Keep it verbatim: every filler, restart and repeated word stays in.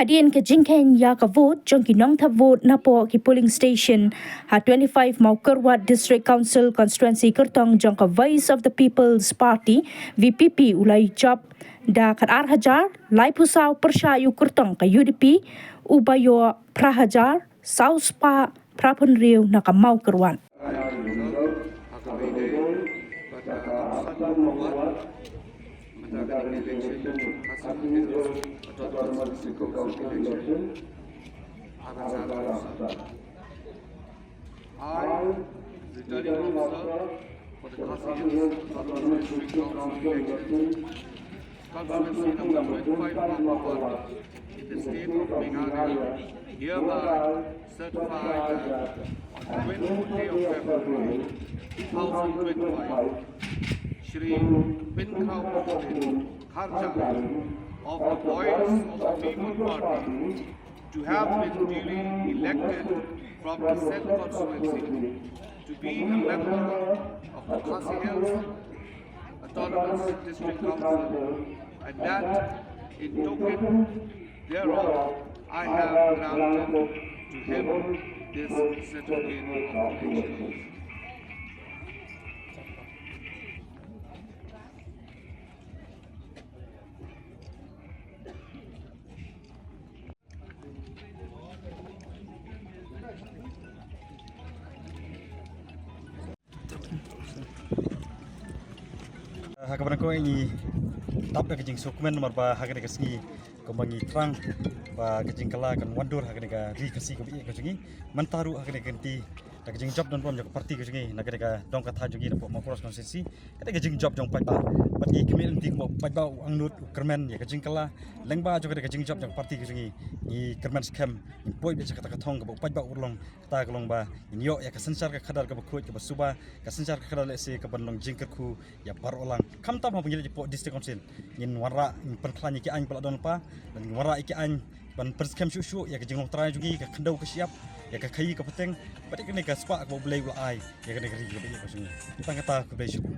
Hadien ka jingkheiñ ïa ka vote jong ki nongthep vote napoh ki polling station ha twenty-five Mawkyrwat District Council Constituency, kyrtong jong ka Voice of the People's Party, V P P, u la ïoh jop da ka ar hajar laiphew saw, pyrshah ïa u kyrtong ka U D P, u ba ïoh phra hajar saw spah phraphew hynriew na ka Mawkyrwat. I, returning officer for the Khasi Hills Autonomous District Council election, constituency number twenty-five, Mawkyrwat, in the state of Meghalaya, hereby certify that on twenty-fifth day of February two thousand twenty-five, Shri Pynkhrao Pothin Kharjahlang of the Voice of the People Party to have been duly elected from the said constituency to be a member of the Khasi Hills Autonomous District Council, and that in token thereof I have granted to him this certificate of election. Ha kaba nyngkong ngi dap da ka jingsngewkmen namar ba ha kane ka sngi kumba ngi thrang ba ka jingkylla kan wandur ha kane ka ri Khasi kaba ïeit ka jong ngi. Mynta ruh ha kane ka kynti da ka jingjop don bor jong ka parti ka jong ngi na kane ka dong ka thaiñ jong ngi napoh Mawkyrwat constituency. Kata ka jingjop jong paidbah. Bad ngi kyrmen lynti kumba paidbah u angnud u kyrmen ïa ka jingkylla lyngba jong kata ka jingjop jong parti ka jong ngi. Ngi kyrmen skhem, ngi poi beit sha kata ka thong kaba u paidbah u long, kata ka long ba ngin ïoh ïa ka synshar ka khadar kaba khuid kaba suba, ka synshar ka khadar lehse kaban long jingkyrkhu ïa baroh lang. Khamtam haba ngi leit hapoh District Council, ngin wanrah, ngin pynkhlaiñ ïa ki aiñ ba la don lypa, bad ngin wanrah ïa ki aiñ ban pynskhem shuh shuh ïa ka jinglong trai jong ngi, ka khyndew ka shyiap, ïa ka khaïi ka pateng, bad ïa kane ka spah kaba U Blei u la ai ïa kane ka ri kaba ïeit ka jong ngi. Tang kata, khublei shibun.